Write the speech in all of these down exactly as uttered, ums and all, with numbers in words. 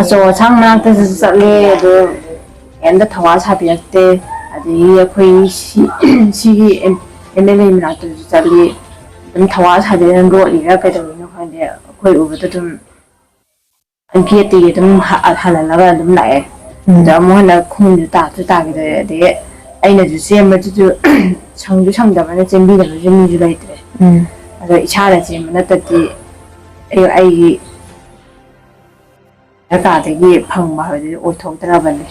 ꯑꯆꯧ ꯑꯁꯥꯡ ꯃꯅꯥꯛꯇꯁꯨ ꯆꯠꯂꯦ, ꯑꯗꯣ ꯀꯩꯝꯇ ꯊꯧꯋꯥ ꯁꯥꯕꯤꯔꯛꯇꯦ꯫ ꯑꯗꯒꯤ ꯑꯩꯈꯣꯏ ꯁꯤ-, ꯁꯤꯒꯤ ꯑꯦꯝ ꯑꯦꯜ ꯑꯦ ꯃꯅꯥꯛꯇꯁꯨ ꯆꯠꯂꯤ, ꯑꯗꯨꯝ ꯊꯧꯋꯥ ꯁꯥꯕꯤꯗꯅ ꯂꯣꯠꯂꯤꯔꯥ ꯀꯩꯗꯧꯔꯤꯅꯣ ꯈꯪꯗꯦ꯫ ꯑꯩꯈꯣꯏ ꯎꯕꯗ ꯑꯗꯨꯝ ꯒꯦꯠꯇꯒꯤ ꯑꯗꯨꯝ ꯍ-, ꯍꯜꯍꯜꯂꯒ ꯑꯗꯨꯝ ꯂꯥꯛꯑꯦ꯫ ꯎꯝ꯫ ꯑꯗꯣ ꯑꯃꯨꯛ ꯍꯟꯅ ꯈꯨꯟꯁꯨ ꯇꯥꯁꯨ ꯇꯥꯈꯤꯗ꯭ꯔꯦ꯫ ꯑꯗꯒꯤ ꯑꯩꯅꯁꯨ ꯆꯦꯟꯕꯗꯨꯁꯨ ꯁꯪꯁꯨ ꯁꯪꯗꯕꯅ ꯆꯦꯟꯕꯤꯅꯕꯁꯨ ꯃꯤꯁꯨ ꯂꯩꯇ꯭ꯔꯦ꯫ ꯎꯝ꯫ ꯑꯗꯣ ꯏꯁꯥꯅ ꯆꯦꯟꯕ ꯅꯠꯇꯗꯤ ꯑꯩ, ꯑꯩꯒꯤ ꯗꯔꯀꯥꯔꯗꯒꯤ ꯐꯪꯕ ꯍꯥꯏꯕꯗꯨꯗꯤ ꯑꯣꯏꯊꯣꯛꯇ꯭ꯔꯕꯅꯤ꯫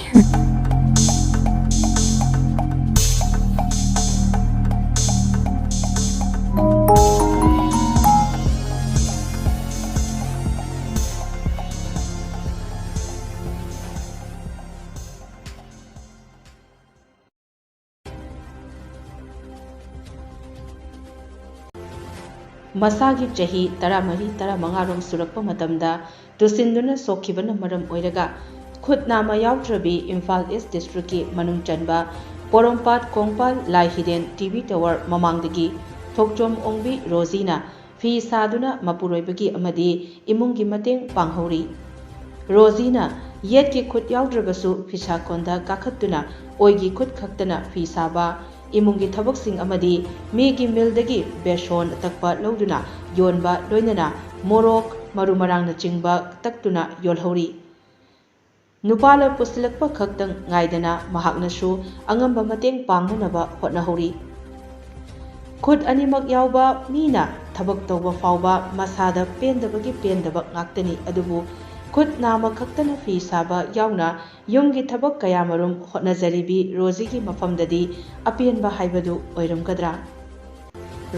ꯃꯁꯥꯒꯤ ꯆꯍꯤ ꯇꯔꯥꯃꯔꯤ, ꯇꯔꯥꯃꯉꯥꯔꯣꯝ ꯁꯨꯔꯛꯄ ꯃꯇꯝꯗ ꯇꯨꯁꯤꯟꯗꯨꯅ ꯁꯣꯛꯈꯤꯕꯅ ꯃꯔꯝ ꯑꯣꯏꯔꯒ ꯈꯨꯠ ꯅꯥꯝꯃ ꯌꯥꯎꯗ꯭ꯔꯕꯤ ꯏꯝꯐꯥꯜ ꯏꯁ ꯗꯤꯁꯇ꯭ꯔꯤꯛꯀꯤ ꯃꯅꯨꯡ ꯆꯟꯕ ꯄꯣꯔꯣꯝꯄꯥꯠ ꯀꯣꯡꯄꯥꯜ ꯂꯥꯏ ꯍꯤꯔꯦꯟ ꯇꯤ ꯚꯤ ꯇꯋꯥꯔ ꯃꯃꯥꯡꯗꯒꯤ ꯊꯣꯛꯆꯣꯝ ꯑꯣꯡꯕꯤ ꯔꯣꯖꯤꯅ ꯐꯤ ꯁꯥꯗꯨꯅ ꯃꯄꯨꯔꯣꯏꯕꯒꯤ ꯑꯃꯗꯤ ꯏꯃꯨꯡꯒꯤ ꯃꯇꯦꯡ ꯄꯥꯡꯍꯧꯔꯤ꯫ ꯔꯣꯖꯤꯅ ꯌꯦꯠꯀꯤ ꯈꯨꯠ ꯌꯥꯎꯗ꯭ꯔꯕꯁꯨ ꯐꯤꯁꯥ ꯀꯣꯟꯗ ꯀꯥꯈꯠꯇꯨꯅ ꯑꯣꯏꯒꯤ ꯈꯨꯠ ꯈꯛꯇꯅ ꯐꯤ ꯁꯥꯕ, ꯏꯃꯨꯡꯒꯤ ꯊꯕꯛꯁꯤꯡ ꯑꯃꯗꯤ ꯃꯤꯒꯤ ꯃꯤꯜꯗꯒꯤ ꯕꯦꯁꯣꯟ ꯇꯛꯄ ꯂꯧꯗꯨꯅ ꯌꯣꯟꯕ, ꯂꯣꯏꯅꯅ ꯃꯣꯔꯣꯛ, ꯃꯔꯨ ꯃꯔꯥꯡꯅꯆꯤꯡꯕ ꯇꯛꯇꯨꯅ ꯌꯣꯜꯍꯧꯔꯤ꯫ ꯅꯨꯄꯥ ꯂꯣꯏ ꯄꯨꯁꯤꯜꯂꯛꯄ ꯈꯛꯇꯪ ꯉꯥꯏꯗꯅ ꯃꯍꯥꯛꯅꯁꯨ ꯑꯉꯝꯕ ꯃꯇꯦꯡ ꯄꯥꯡꯅꯅꯕ ꯍꯣꯠꯅꯍꯧꯔꯤ꯫ ꯈꯨꯠ ꯑꯅꯤꯃꯛ ꯌꯥꯎꯕ ꯃꯤꯅ ꯊꯕꯛ ꯇꯧꯕ ꯐꯥꯎꯕ ꯃꯁꯥꯗ ꯄꯦꯟꯗꯕꯒꯤ ꯄꯦꯟꯗꯕ ꯉꯥꯛꯇꯅꯤ꯫ ꯑꯗꯨꯕꯨ ꯈꯨꯠ ꯅꯥꯝꯃ ꯈꯛꯇꯅ ꯐꯤ ꯁꯥꯕ ꯌꯥꯎꯅ ꯌꯨꯝꯒꯤ ꯊꯕꯛ ꯀꯌꯥꯃꯔꯨꯝ ꯍꯣꯠꯅꯖꯔꯤꯕꯤ ꯔꯣꯖꯤꯒꯤ ꯃꯐꯝꯗꯗꯤ ꯑꯄꯦꯟꯕ ꯍꯥꯏꯕꯗꯨ ꯑꯣꯏꯔꯝꯒꯗ꯭ꯔꯥ?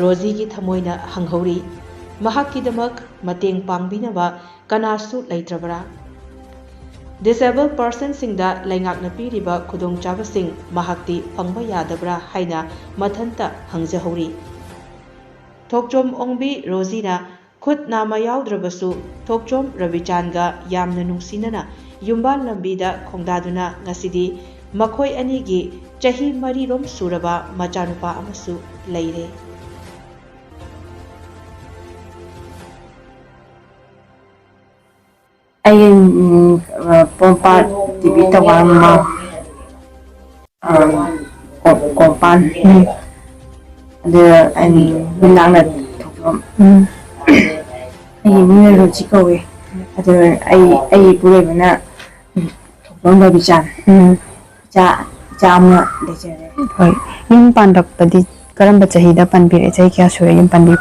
ꯔꯣꯖꯤꯒꯤ ꯊꯃꯣꯏꯅ ꯍꯪꯍꯧꯔꯤ, ꯃꯍꯥꯛꯀꯤꯗꯃꯛ ꯃꯇꯦꯡ ꯄꯥꯡꯕꯤꯅꯕ ꯀꯅꯥꯁꯨ ꯂꯩꯇ꯭ꯔꯕꯔꯥ? ꯗꯤꯁꯦꯕꯜ ꯄꯔꯁꯟꯁꯤꯡꯗ ꯂꯩꯉꯥꯛꯅ ꯄꯤꯔꯤꯕ ꯈꯨꯗꯣꯡꯆꯥꯕꯁꯤꯡ ꯃꯍꯥꯛꯇꯤ ꯐꯪꯕ ꯌꯥꯗꯕ꯭ꯔꯥ ꯍꯥꯏꯅ ꯃꯊꯟꯇ ꯍꯪꯖꯍꯧꯔꯤ꯫ ꯊꯣꯛꯆꯣꯝ ꯑꯣꯡꯕꯤ ꯔꯣꯖꯤꯅ ꯈꯨꯠ ꯅꯥꯝꯃ ꯌꯥꯎꯗ꯭ꯔꯕꯁꯨ ꯊꯣꯛꯆꯣꯝ ꯔꯕꯤꯆꯥꯟꯒ ꯌꯥꯝꯅ ꯅꯨꯡꯁꯤꯅꯅ ꯌꯨꯝꯕꯥꯜ ꯂꯝꯕꯤꯗ ꯈꯣꯡꯗꯥꯗꯨꯅ ꯉꯁꯤꯗꯤ ꯃꯈꯣꯏ ꯑꯅꯤꯒꯤ ꯆꯍꯤ ꯃꯔꯤꯔꯣꯝ ꯁꯨꯔꯕ ꯃꯆꯥꯅꯨꯄꯥ ꯑꯃꯁꯨ ꯂꯩꯔꯦ꯫ ꯑꯩ ꯎꯝ, ꯑ, ꯄꯣꯝꯄꯥꯠ ꯇꯤ ꯚꯤ ꯇꯋꯥꯔ ꯃꯃꯥꯡ, ꯑ, ꯀꯣ- ꯀꯣꯡꯄꯥꯟ꯫ ꯑꯗꯨ ꯑꯩ ꯌꯨꯝꯅꯥꯛꯅ ꯊꯣꯛꯄ꯫ ꯎꯝ꯫ ꯑꯩꯒꯤ ꯃꯤꯡꯅ ꯔꯣꯖꯤ ꯀꯧꯋꯦ꯫ ꯑꯗꯨ ꯑꯩ ꯑꯩꯒꯤ ꯏꯄꯨꯔꯣꯏꯕꯅ ꯎꯝ, ꯊꯣꯛꯄꯝ ꯕꯕꯤꯆꯥꯟ꯫ ꯎꯝ꯫ ꯏꯆꯥ ꯏꯆꯥ ꯑꯃ ꯂꯩꯖꯔꯦ꯫ ꯍꯣꯏ꯫ ꯌꯨꯝ ꯄꯥꯟꯂꯛꯄꯗꯤ ꯀꯔꯝꯕ ꯆꯍꯤꯗ ꯄꯥꯟꯕꯤꯔꯛꯑꯦ? ꯆꯍꯤ ꯀꯌꯥ ꯁꯨꯔꯦ ꯌꯨꯝ ꯄꯥꯟꯕꯤ?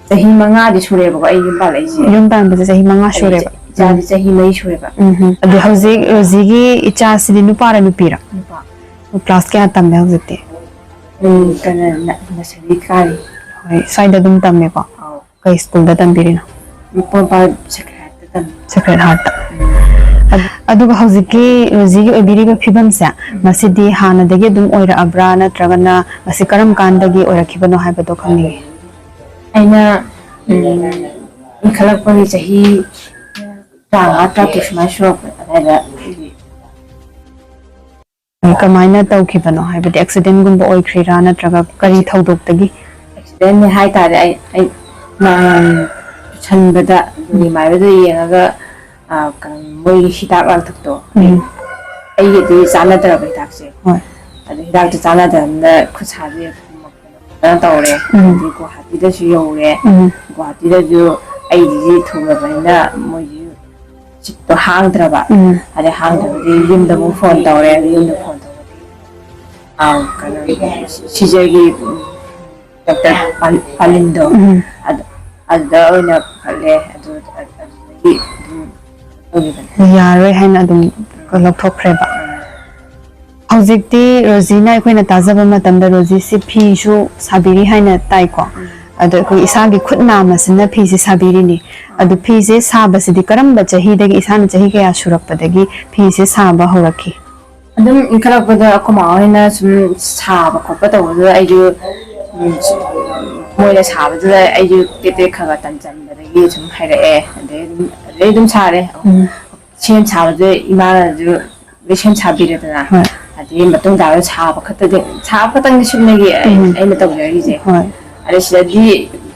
ꯆꯍꯤ ꯃꯉꯥꯗꯤ ꯁꯨꯔꯦꯕꯀꯣ ꯑꯩ ꯌꯨꯝ ꯄꯥꯜꯂꯛꯏꯁꯦ꯫ ꯌꯨꯝ ꯄꯥꯟꯕꯁꯦ ꯆꯍꯤ ꯃꯉꯥ ꯑꯩ ꯁꯨꯔꯦꯕ? ꯏꯆꯥꯗꯤ ꯆꯍꯤ ꯃꯔꯤ ꯁꯨꯔꯦꯕ꯫ ꯎꯝ ꯍꯝ꯫ ꯑꯗꯣ ꯍꯧꯖꯤꯛ ꯔꯣꯖꯤꯒꯤ ꯏꯆꯥꯁꯤꯗꯤ ꯅꯨꯄꯥꯔ ꯅꯨꯄꯤꯔ? ꯅꯨꯄꯥ꯫ ꯀ꯭ꯂꯥꯁ ꯀꯌꯥ ꯇꯝꯃꯦ ꯍꯧꯖꯤꯛꯇꯤ? ꯎꯝ, ꯀꯩꯅꯣ, ꯅ- ꯅꯁꯔꯤ ꯀꯥꯔꯤ꯫ ꯍꯣꯏ, ꯁ꯭ꯋꯥꯏꯗ ꯑꯗꯨꯝ ꯇꯝꯃꯦꯀꯣ? ꯑꯧ꯫ ꯀꯩ ꯁ꯭ꯀꯨꯜꯗ ꯇꯝꯕꯤꯔꯤꯅꯣ? ꯄꯣꯔꯣꯝꯄꯥꯠ ꯁꯦꯀ꯭ꯔꯦꯠ ꯍꯥꯔꯠꯇ ꯇꯝꯃꯤ꯫ ꯁꯦꯀ꯭ꯔꯦꯠ ꯍꯥꯔꯠꯇ꯫ ꯎꯝ꯫ ꯑꯗ- ꯑꯗꯨꯒ ꯍꯧꯖꯤꯛꯀꯤ ꯔꯣꯖꯤꯒꯤ ꯑꯣꯏꯕꯤꯔꯤꯕ ꯐꯤꯕꯝꯁꯦ, ꯎꯝ꯫ ꯃꯁꯤꯗꯤ ꯍꯥꯟꯅꯗꯒꯤ ꯑꯗꯨꯝ ꯑꯣꯏꯔꯛꯑꯕ꯭ꯔꯥ, ꯅꯠꯇ꯭ꯔꯒꯅ ꯃꯁꯤ ꯀꯔꯝ ꯀꯥꯟꯗꯒꯤ ꯑꯣꯏꯔꯛꯈꯤꯕꯅꯣ ꯍꯥꯏꯕꯗꯣ ꯈꯪꯅꯤꯡꯉꯤ꯫ ꯑꯩꯅ, ꯎꯝ, ꯏꯟꯈꯠꯂꯛꯄꯒꯤ ꯆꯍꯤ ꯇꯔꯥꯃꯉꯥ, ꯇꯔꯥꯇꯔꯨꯛ ꯁꯨꯃꯥꯏꯅ ꯁꯨꯔꯛꯄ ꯑꯗꯨꯋꯥꯏꯗ꯫ ꯀꯃꯥꯏꯅ ꯇꯧꯈꯤꯕꯅꯣ? ꯍꯥꯏꯕꯗꯤ ꯑꯦꯛꯁꯤꯗꯦꯟꯒꯨꯝꯕ ꯑꯣꯏꯈ꯭ꯔꯤꯔꯥ, ꯅꯠꯇ꯭ꯔꯒ ꯀꯔꯤ ꯊꯧꯗꯣꯛꯇꯒꯤ? ꯑꯦꯛꯁꯤꯗꯦꯟꯅꯤ ꯍꯥꯏꯇꯥꯔꯦ꯫ ꯑꯩ ꯑꯩ ꯃꯥ ꯄꯨꯁꯟꯕꯗ ꯎꯝ꯫ ꯅꯤꯃꯥꯏꯕꯗ ꯌꯦꯡꯉꯒ, ꯑ, ꯀꯩꯅꯣ, ꯃꯣꯏꯒꯤ ꯍꯤꯗꯥꯛ ꯂꯥꯡꯊꯛꯇꯣ ꯎꯝ꯫ ꯑꯩꯒꯤꯗꯤ ꯆꯥꯟꯅꯗ꯭ꯔꯕ ꯍꯤꯗꯥꯛꯁꯦ꯫ ꯍꯣꯏ꯫ ꯑꯗ ꯍꯤꯗꯥꯛꯇꯣ ꯆꯥꯟꯅꯗ꯭ꯔꯕꯅꯤꯅ ꯈꯨꯠ ꯁꯥꯁꯦ ꯐꯖꯅ ꯇꯧꯔꯦ꯫ ꯎꯝ꯫ ꯑꯗꯩ ꯒꯨꯍꯥꯇꯤꯗꯁꯨ ꯌꯧꯔꯦ꯫ ꯎꯝ꯫ ꯒꯨꯍꯥꯇꯤꯗꯁꯨ ꯑꯩꯒꯤꯁꯤ ꯊꯨꯔꯕꯅꯤꯅ ꯃꯣꯏꯁꯤ ꯁꯤꯠꯇꯣ ꯍꯥꯡꯗ꯭ꯔꯕ꯫ ꯎꯝ꯫ ꯑꯗꯩ ꯍꯥꯡꯗ꯭ꯔꯕꯗꯤ ꯌꯨꯝꯗ ꯑꯃꯨꯛ ꯐꯣꯟ ꯇꯧꯔꯦ꯫ ꯑꯗꯩ ꯌꯨꯝꯗ ꯐꯣꯟ ꯇꯧꯔꯗꯤ, ꯑꯥ, ꯀꯩꯅꯣ, ꯁꯤꯖꯒꯤ ꯗꯣꯛꯇꯔ ꯄꯥꯜ-, ꯄꯥꯂꯤꯟꯗꯣ, ꯎꯝ꯫ ꯑꯗ-, ꯑꯗꯨꯗ ꯑꯣꯏꯅ ꯄꯨꯈꯠꯂꯦ꯫ ꯑꯗꯨ, ꯑꯗꯨꯗꯒꯤ ꯑꯗꯨꯝ ꯇꯧꯈꯤꯕꯅꯦ꯫ ꯌꯥꯔꯣꯏ ꯍꯥꯏꯅ ꯑꯗꯨꯝ ꯎꯝ꯫ ꯂꯧꯊꯣꯛꯈ꯭ꯔꯦꯕ꯫ ꯎꯝ꯫ ꯍꯧꯖꯤꯛꯇꯤ ꯔꯣꯖꯤꯅ, ꯑꯩꯈꯣꯏꯅ ꯇꯥꯖꯕ ꯃꯇꯝꯗ ꯔꯣꯖꯤꯁꯤ ꯐꯤꯁꯨ ꯁꯥꯕꯤꯔꯤ ꯍꯥꯏꯅ ꯇꯥꯏꯀꯣ? ꯎꯝ꯫ ꯑꯗꯣ ꯑꯩꯈꯣꯏ ꯏꯁꯥꯒꯤ ꯈꯨꯠ ꯅꯥꯝꯃꯁꯤꯅ ꯐꯤꯁꯦ ꯁꯥꯕꯤꯔꯤꯅꯤ꯫ ꯑꯗꯣ ꯎꯝ꯫ ꯐꯤꯁꯦ ꯁꯥꯕꯁꯤꯗꯤ ꯀꯔꯝꯕ ꯆꯍꯤꯗꯒꯤ, ꯏꯁꯥꯅ ꯆꯍꯤ ꯀꯌꯥ ꯁꯨꯔꯛꯄꯗꯒꯤ ꯐꯤꯁꯦ ꯁꯥꯕ ꯍꯧꯔꯛꯈꯤ? ꯑꯗꯨꯝ ꯏꯟꯈꯠꯂꯛꯄꯗ ꯑꯩꯈꯣꯏ ꯃꯥ ꯍꯣꯏꯅ ꯁꯨꯝ ꯁꯥꯕ ꯈꯣꯠꯄ ꯇꯧꯕꯗꯨꯗ ꯑꯩꯁꯨ, ꯎꯝ, ꯃꯣꯏꯅ ꯁꯥꯕꯗꯨꯗ ꯑꯩꯁꯨ ꯇꯦꯛ ꯇꯦꯛ ꯈꯔ ꯈꯔ ꯇꯝꯁꯤꯟꯕꯗꯒꯤ ꯁꯨꯝ ꯍꯩꯔꯛꯑꯦ꯫ ꯑꯗꯩ ꯑꯗꯨꯝ, ꯑꯗꯩ ꯑꯗꯨꯝ ꯁꯥꯔꯦ꯫ ꯎꯝ꯫ ꯁꯦꯝ ꯁꯥꯕꯁꯦ ꯏꯃꯥꯅꯁꯨ ꯂꯣꯏ ꯁꯦꯝ ꯁꯥꯕꯤꯔꯦꯗꯅ꯫ ꯍꯣꯏ꯫ ꯑꯗꯒꯤ ꯃꯇꯨꯡ ꯇꯥꯕꯗ ꯁꯥꯕ ꯈꯛꯇꯗꯤ, ꯁꯥꯕ ꯈꯛꯇꯪꯗꯤ ꯁꯨꯞꯅꯒꯤ ꯑꯩ-, ꯎꯝ꯫ ꯑꯩꯅ ꯇꯧꯖꯔꯤꯁꯦ꯫ ꯍꯣꯏ꯫ ꯑꯗꯩ ꯁꯤꯗꯗꯤ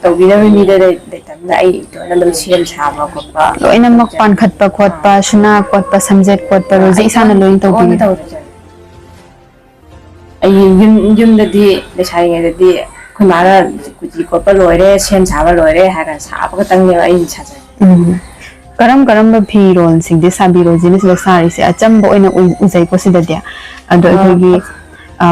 ꯇꯧꯕꯤꯅꯕ ꯃꯤꯗꯣ ꯂꯩ-, ꯂꯩꯇꯕ꯫ ꯑꯗꯨꯅ ꯑꯩ ꯏꯇꯣꯟꯅ ꯑꯗꯨꯝ ꯁꯦꯝ ꯁꯥꯕ ꯈꯣꯠꯄ ꯂꯣꯏꯅꯃꯛ ꯄꯥꯟꯈꯠꯄ ꯈꯣꯠꯄ, ꯁꯨꯅꯥ ꯀꯣꯠꯄ, ꯁꯝꯖꯦꯠ ꯀꯣꯠꯄ ꯔꯣꯖꯤ ꯏꯁꯥꯅ ꯂꯣꯏꯅ ꯇꯧꯕꯤꯔꯦ꯫ ꯑꯩ ꯌꯨꯝ ꯌꯨꯝꯗꯗꯤ ꯂꯩꯁꯥꯔꯤꯉꯩꯗꯗꯤ ꯑꯩꯈꯣꯏ ꯃꯥꯅ ꯀꯨꯆꯤ ꯀꯣꯠꯄ ꯂꯣꯏꯔꯦ, ꯁꯦꯝ ꯁꯥꯕ ꯂꯣꯏꯔꯦ ꯍꯥꯏꯔꯒ ꯁꯥꯕ ꯈꯛꯇꯪꯅꯦꯕ ꯑꯩꯅ ꯁꯥꯖꯩ꯫ ꯎꯝ꯫ ꯀꯔꯝ ꯀꯔꯝꯕ ꯐꯤꯔꯣꯜꯁꯤꯡꯗꯤ ꯁꯥꯕꯤ ꯔꯣꯖꯤꯅ ꯁꯤꯗ ꯁꯥꯔꯤꯁꯦ? ꯑꯆꯝꯕ ꯑꯣꯏꯅ ꯎꯖꯩꯀꯣ ꯁꯤꯗꯗꯤ꯫ ꯑꯗꯣ ꯑꯩꯈꯣꯏꯒꯤ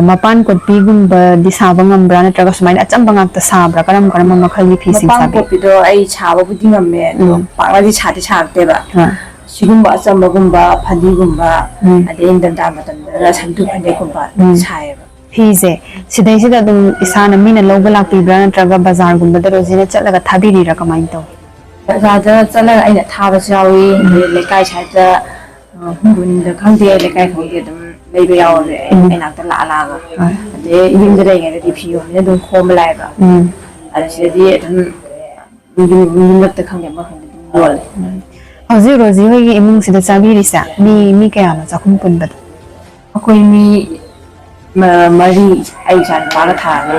ꯃꯄꯥꯟ ꯀꯣꯠꯄꯤꯒꯨꯝꯕꯗꯤ ꯁꯥꯕ ꯉꯝꯕ꯭ꯔꯥ, ꯅꯠꯇ꯭ꯔꯒ ꯁꯨꯃꯥꯏꯅ ꯑꯆꯝꯕ ꯉꯥꯛꯇ ꯁꯥꯕ꯭ꯔꯥ? ꯀꯔꯝ ꯀꯔꯝꯕ ꯃꯈꯜꯒꯤ ꯐꯤꯁꯤꯡ ꯁꯥꯕꯤ? ꯃꯄꯥꯟ ꯀꯣꯠꯄꯤꯗꯣ ꯑꯩ ꯁꯥꯕꯕꯨꯗꯤ ꯉꯝꯃꯦ, ꯑꯗꯣ ꯄꯥꯛꯅꯗꯤ ꯁꯥꯗꯤ ꯁꯥꯔꯛꯇꯦꯕ꯫ ꯁꯤꯒꯨꯝꯕ ꯑꯆꯝꯕꯒꯨꯝꯕ, ꯐꯗꯤꯒꯨꯝꯕ, ꯑꯗꯩ ꯏꯪꯊꯝꯊꯥ ꯃꯇꯝꯗꯅ ꯁꯟꯇꯨ ꯐꯅꯦꯛꯀꯨꯝꯕ ꯁꯥꯏꯌꯦꯕ꯫ ꯐꯤꯁꯦ ꯁꯤꯗꯩꯁꯤꯗ ꯑꯗꯨꯝ ꯏꯁꯥꯅ ꯃꯤꯅ ꯂꯧꯕ ꯂꯥꯛꯄꯤꯕ꯭ꯔꯥ, ꯅꯠꯇ꯭ꯔꯒ ꯕꯖꯥꯔꯒꯨꯝꯕꯗ ꯔꯣꯖꯤꯅ ꯆꯠꯂꯒ ꯊꯥꯕꯤꯔꯤꯔꯥ, ꯀꯃꯥꯏꯅ ꯇꯧꯏ? ꯕꯖꯥꯔꯗ ꯆꯠꯂꯒ ꯑꯩꯅ ꯊꯥꯕꯁꯨ ꯌꯥꯎꯏ, ꯑꯗꯩ ꯂꯩꯀꯥꯏ ꯁꯥꯏꯠꯇ ꯍꯨꯟꯗ ꯈꯪꯗꯦ, ꯂꯩꯀꯥꯏ ꯈꯪꯗꯦ, ꯑꯗꯨꯝ ꯂꯩꯕ ꯌꯥꯎꯔꯦ ꯑꯩ ꯏꯅꯥꯛꯇ ꯂꯥꯛꯑ ꯂꯥꯛꯑꯒ꯫ ꯑꯗꯩ ꯌꯨꯝꯗ ꯂꯩꯔꯤꯉꯩꯗꯗꯤ ꯐꯤ ꯌꯣꯟꯕꯅ ꯑꯗꯨꯝ ꯈꯣꯝꯕ ꯂꯥꯛꯑꯦꯕ꯫ ꯑꯗ ꯁꯤꯗꯗꯤ ꯑꯗꯨꯝ ꯌꯨꯝ ꯌꯨꯝꯂꯛꯇ ꯈꯪꯗꯦ ꯑꯃ ꯈꯪꯗꯦ ꯑꯗꯨꯝ ꯌꯣꯜꯂꯦ꯫ ꯍꯧꯖꯤꯛ ꯔꯣꯖꯤ ꯍꯣꯏꯒꯤ ꯏꯃꯨꯡꯁꯤꯗ ꯆꯥꯕꯤꯔꯤꯁꯦ ꯃꯤ ꯃꯤ ꯀꯌꯥꯅꯣ ꯆꯥꯛꯈꯨꯝ ꯄꯨꯟꯕꯗ? ꯑꯩꯈꯣꯏ ꯃꯤ ꯃꯔꯤ, ꯑꯩ ꯏꯆꯥ ꯅꯨꯄꯥꯒ ꯊꯥꯔꯒ꯫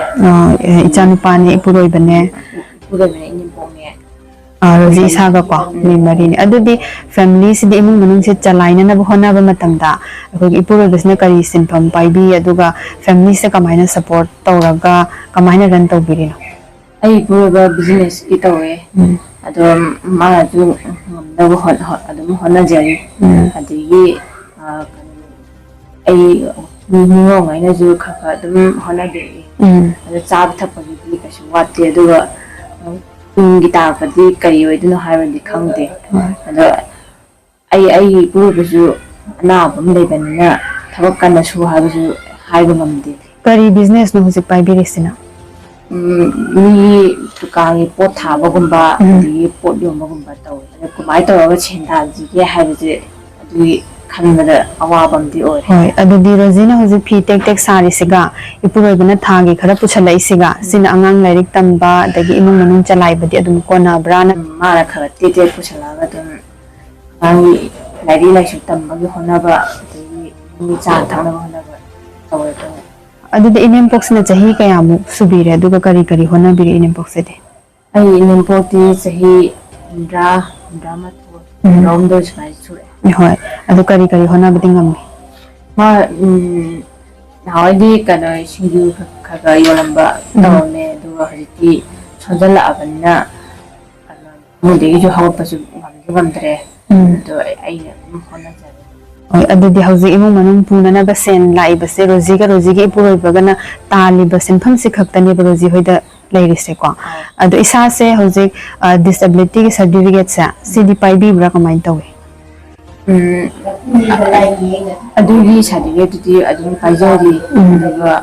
ꯏꯆꯥ ꯅꯨꯄꯥꯅꯦ, ꯏꯄꯨꯔꯣꯏꯕꯅꯦ, ꯏꯄꯨꯔꯣꯏꯕꯅꯦ, ꯏꯅꯦꯝꯄꯣꯛꯅꯦ꯫ ꯔꯣꯖꯤ ꯏꯁꯥꯒꯀꯣ ꯃꯤ ꯃꯔꯤꯅꯤ꯫ ꯑꯗꯨꯗꯤ ꯐꯦꯃꯤꯂꯤꯁꯤꯗꯤ, ꯏꯃꯨꯡ ꯃꯅꯨꯡꯁꯦ ꯆꯂꯥꯏꯅꯅꯕ ꯍꯣꯠꯅꯕ ꯃꯇꯝꯗ ꯑꯩꯈꯣꯏꯒꯤ ꯏꯄꯨꯔꯣꯏꯕꯁꯤꯅ ꯀꯔꯤ ꯁꯤꯟꯐꯝ ꯄꯥꯏꯕꯤ, ꯑꯗꯨꯒ ꯐꯦꯃꯤꯂꯤꯁꯦ ꯀꯃꯥꯏꯅ ꯁꯞꯄꯣꯔꯠ ꯇꯧꯔꯒ ꯀꯃꯥꯏꯅ ꯔꯟ ꯇꯧꯕꯤꯔꯤꯅꯣ? ꯑꯩ ꯏꯄꯨꯔꯣꯏꯕ ꯕꯤꯖꯤꯅꯦꯁꯀꯤ ꯇꯧꯋꯦ꯫ ꯑꯗꯣ ꯃꯥꯅꯁꯨ ꯉꯝꯅꯕ ꯑꯗꯨꯝ ꯍꯣꯠꯅꯖꯔꯤ꯫ ꯑꯗꯒꯤ ꯑꯩ ꯅꯤꯉꯣꯜꯉꯩꯅꯁꯨ ꯈꯔ ꯈꯔ ꯑꯗꯨꯝ ꯍꯣꯠꯅꯕꯤꯔꯛꯏ꯫ ꯑꯗꯣ ꯆꯥꯕ ꯊꯛꯄꯒꯤꯗꯤ ꯀꯩꯁꯨ ꯋꯥꯠꯇꯦ꯫ ꯑꯗꯨꯒ ꯇꯨꯡꯒꯤ ꯇꯥꯔꯛꯄꯗꯤ ꯀꯔꯤ ꯑꯣꯏꯗꯣꯏꯅꯣ ꯍꯥꯏꯕꯗꯤ ꯈꯪꯗꯦ꯫ ꯑꯗꯣ ꯑꯩ ꯑꯩꯒꯤ ꯏꯄꯨꯔꯣꯏꯕꯁꯨ ꯑꯅꯥꯕ ꯑꯃ ꯂꯩꯕꯅꯤꯅ ꯊꯕꯛ ꯀꯟꯅ ꯁꯨ ꯍꯥꯏꯕꯁꯨ ꯍꯥꯏꯕ ꯉꯝꯗꯦ꯫ ꯀꯔꯤ ꯕꯤꯖꯤꯅꯦꯁꯅꯣ ꯍꯧꯖꯤꯛ ꯄꯥꯏꯕꯤꯔꯤꯁꯤꯅ? ꯃꯤꯒꯤ ꯗꯨꯀꯥꯟꯒꯤ ꯄꯣꯠ ꯊꯥꯕꯒꯨꯝꯕ, ꯑꯗꯒꯤ ꯄꯣꯠ ꯌꯣꯟꯕꯒꯨꯝꯕ ꯇꯧꯋꯦ꯫ ꯑꯗꯣ ꯀꯃꯥꯏꯅ ꯇꯧꯔꯒ ꯁꯦꯟ ꯇꯥꯟꯁꯤꯒꯦ ꯍꯥꯏꯕꯁꯦ ꯑꯗꯨꯒꯤ ꯈꯟꯕꯗ ꯑꯋꯥꯕ ꯑꯃꯗꯤ ꯑꯣꯏꯔꯦ꯫ ꯍꯣꯏ, ꯑꯗꯨꯗꯤ ꯔꯣꯖꯤꯅ ꯍꯧꯖꯤꯛ ꯐꯤ ꯇꯦꯛ ꯇꯦꯛ ꯁꯥꯔꯤꯁꯤꯒ ꯏꯄꯨꯔꯣꯏꯕꯅ ꯊꯥꯒꯤ ꯈꯔ ꯄꯨꯁꯜꯂꯛꯏꯁꯤꯒ, ꯁꯤꯅ ꯑꯉꯥꯡ ꯂꯥꯏꯔꯤꯛ ꯇꯝꯕ ꯑꯗꯒꯤ ꯏꯃꯨꯡ ꯃꯅꯨꯡ ꯆꯂꯥꯏꯕꯗꯤ ꯑꯗꯨꯝ ꯀꯣꯟꯅꯕ꯭ꯔꯥꯅ? ꯃꯥꯅ ꯈꯔ ꯇꯦꯛ ꯇꯦꯛ ꯄꯨꯁꯜꯂꯛꯑꯒ ꯑꯗꯨꯝ ꯑꯉꯥꯡꯒꯤ ꯂꯥꯏꯔꯤꯛ ꯂꯥꯏꯁꯨ ꯇꯝꯕꯒꯤ ꯍꯣꯠꯅꯕ, ꯑꯗꯒꯤ ꯃꯤ ꯆꯥꯅ ꯊꯛꯅꯕ ꯍꯣꯠꯅꯕ ꯇꯧꯔꯦ꯫ ꯑꯗꯨꯅ ꯑꯗꯨꯗꯤ ꯏꯅꯦꯝꯄꯣꯛꯁꯤꯅ ꯆꯍꯤ ꯀꯌꯥꯃꯨꯛ ꯁꯨꯕꯤꯔꯦ, ꯑꯗꯨꯒ ꯀꯔꯤ ꯀꯔꯤ ꯍꯣꯠꯅꯕꯤꯔꯤ ꯏꯅꯦꯝꯄꯣꯛꯁꯤꯗꯤ? ꯑꯩ ꯏꯅꯦꯝꯄꯣꯛꯇꯤ ꯆꯍꯤ ꯍꯨꯝꯗ꯭ꯔꯥ, ꯍꯨꯝꯗ꯭ꯔꯥ ꯃꯥꯊꯣꯏ, ꯎꯝ꯫ ꯍꯨꯝꯗ꯭ꯔꯥ ꯍꯨꯝꯗꯣꯏ ꯁꯨꯃꯥꯏꯅ ꯁꯨꯔꯦ꯫ ꯍꯣꯏ꯫ ꯑꯗꯨ ꯀꯔꯤ ꯀꯔꯤ ꯍꯣꯠꯅꯕꯗꯤ ꯉꯝꯃꯤ? ꯃꯥ, ꯎꯝ, ꯅꯍꯥꯟꯋꯥꯏꯗꯤ ꯀꯩꯅꯣ ꯁꯤꯡꯖꯨ ꯈꯔ ꯈꯔ ꯌꯣꯜꯂꯝꯕ ꯎꯝ꯫ ꯇꯧꯔꯝꯃꯦ, ꯑꯗꯨꯒ ꯍꯧꯖꯤꯛꯇꯤ ꯁꯣꯟꯖꯜꯂꯛꯑꯕꯅꯤꯅ ꯀꯩꯅꯣ ꯏꯃꯨꯡꯗꯒꯤꯁꯨ ꯍꯧꯒꯠꯄꯁꯨ ꯉꯝꯁꯨ ꯉꯝꯗ꯭ꯔꯦ꯫ ꯎꯝ꯫ ꯑꯗꯣ ꯑꯩꯅ ꯑꯗꯨꯝ ꯍꯣꯠꯅꯖꯔꯦ꯫ ꯍꯣꯏ, ꯑꯗꯨꯗꯤ ꯍꯧꯖꯤꯛ ꯏꯃꯨꯡ ꯃꯅꯨꯡ ꯄꯨꯅꯅꯕ ꯁꯦꯟ ꯂꯥꯛꯏꯕꯁꯦ ꯔꯣꯖꯤꯒ ꯔꯣꯖꯤꯒꯤ ꯏꯄꯨꯔꯣꯏꯕꯒꯅ ꯇꯥꯜꯂꯤꯕ ꯁꯦꯟꯐꯝꯁꯤ ꯈꯛꯇꯅꯦꯕ ꯔꯣꯖꯤ ꯍꯣꯏꯗ ꯂꯩꯔꯤꯁꯦꯀꯣ꯫ ꯑꯥ꯫ ꯑꯗꯣ ꯏꯁꯥꯁꯦ ꯍꯧꯖꯤꯛ, ꯑ, disabilityꯒꯤ certificateꯁꯦ ꯁꯤꯗꯤ ꯄꯥꯏꯕꯤꯕ꯭ꯔꯥ, ꯀꯃꯥꯏꯅ ꯇꯧꯏ? ꯎꯝ, ꯑꯗꯨꯒꯤ certificateꯇꯨꯗꯤ ꯑꯗꯨꯝ ꯄꯥꯏꯖꯔꯤ꯫ ꯎꯝ꯫ ꯑꯗꯨꯒ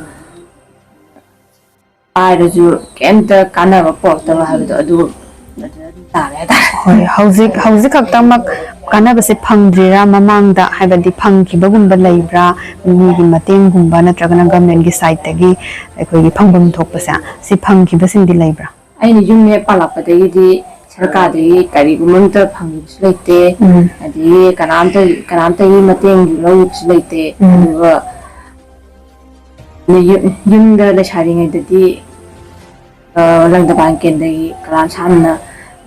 ꯄꯥꯏꯔꯁꯨ ꯀꯩꯝꯇ ꯀꯥꯟꯅꯕ ꯄꯨꯔꯛꯇꯕ ꯍꯥꯏꯕꯗꯣ ꯑꯗꯨ, ꯑꯗꯨꯗ ꯑꯗꯨꯝ ꯇꯥꯔꯦ ꯍꯥꯏꯇꯥꯔꯦ꯫ ꯍꯣꯏ, ꯍꯧꯖꯤꯛ, ꯍꯧꯖꯤꯛ ꯈꯛꯇꯃꯛ ꯀꯥꯟꯅꯕꯁꯦ ꯐꯪꯗ꯭ꯔꯤꯔꯥ, ꯃꯃꯥꯡꯗ ꯍꯥꯏꯕꯗꯤ ꯐꯪꯈꯤꯕꯒꯨꯝꯕ ꯂꯩꯕ꯭ꯔꯥ? ꯃꯤꯒꯤ ꯃꯇꯦꯡꯒꯨꯝꯕ ꯅꯠꯇ꯭ꯔꯒꯅ governmentꯀꯤ sideꯇꯒꯤ ꯑꯩꯈꯣꯏꯒꯤ ꯐꯪꯐꯝ ꯊꯣꯛꯄꯁꯦ, ꯁꯤ ꯐꯪꯈꯤꯕꯁꯤꯡꯗꯤ ꯂꯩꯕ꯭ꯔꯥ? ꯑꯩꯅ ꯌꯨꯝ ꯍꯦꯛ ꯄꯥꯜꯂꯛꯄꯗꯒꯤꯗꯤ ꯁꯔꯀꯥꯔꯗꯒꯤ ꯀꯔꯤꯒꯨꯝꯕ ꯑꯝꯇ ꯐꯪꯈꯤꯕꯁꯨ ꯂꯩꯇꯦ꯫ ꯎꯝ꯫ ꯑꯗꯒꯤ ꯀꯅꯥꯝꯇ, ꯀꯅꯥꯝꯇꯒꯤ ꯃꯇꯦꯡ ꯂꯧꯈꯤꯕꯁꯨ ꯂꯩꯇꯦ꯫ ꯎꯝ꯫ ꯑꯗꯨꯒ ꯌꯨꯝ-, ꯌꯨꯝꯗ ꯂꯩꯁꯥꯔꯤꯉꯩꯗꯗꯤ, ꯑ, ꯂꯪꯗꯕꯥꯟ ꯀꯦꯟꯗ꯭ꯔꯒꯤ ꯀꯂꯥꯝ ꯁꯥꯟꯅ,